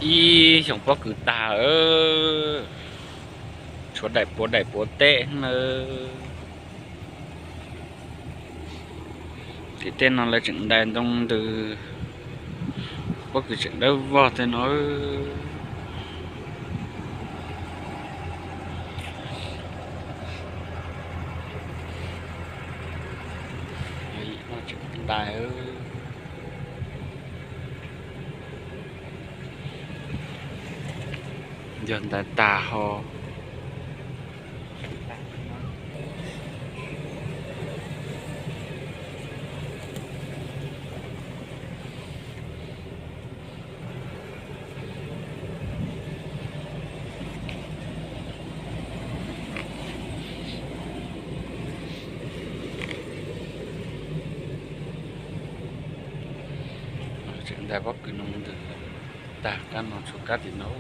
Ib xyoos pob kws tag, tshuav daim puav daim puav teb na. Tim tej no lawv tseem ntais ntoo ntws, pob kws tseem dawb vog tej no. Ntais, yog ntais tag ho. Tseem ntais pob kws no ntws, tag kab no tshuav kab tim no.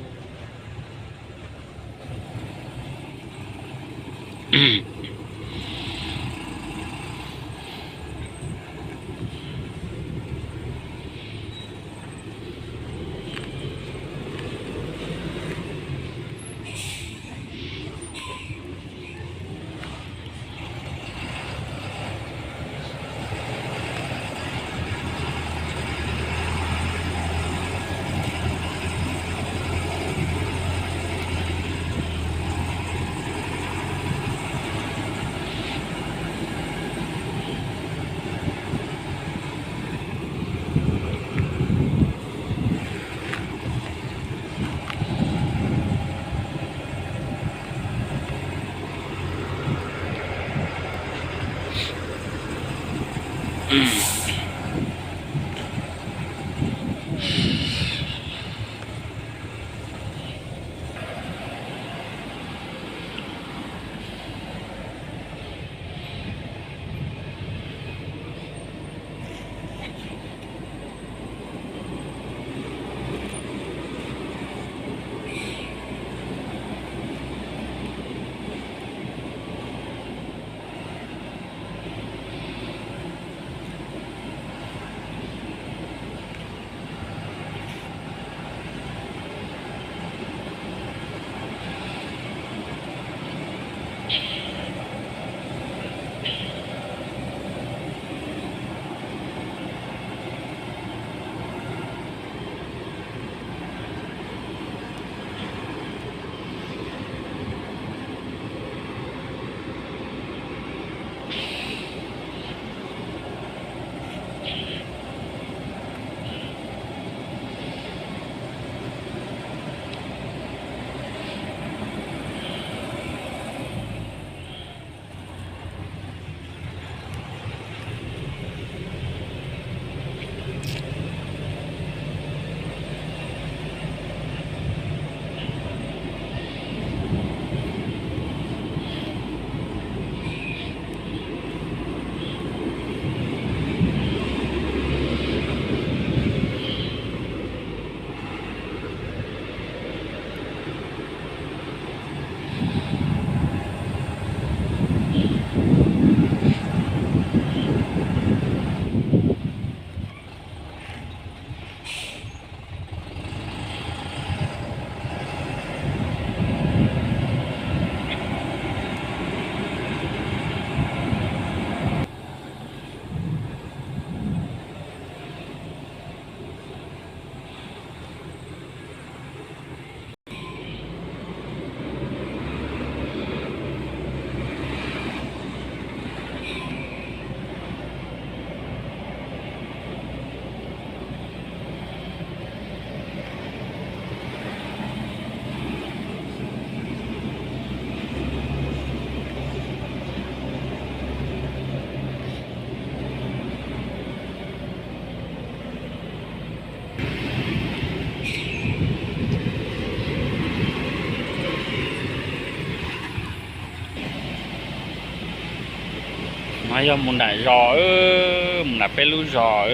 No yog mus nram zos, mus nram peb lub zos.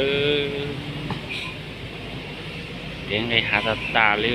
Kev nqis hav tas tas li.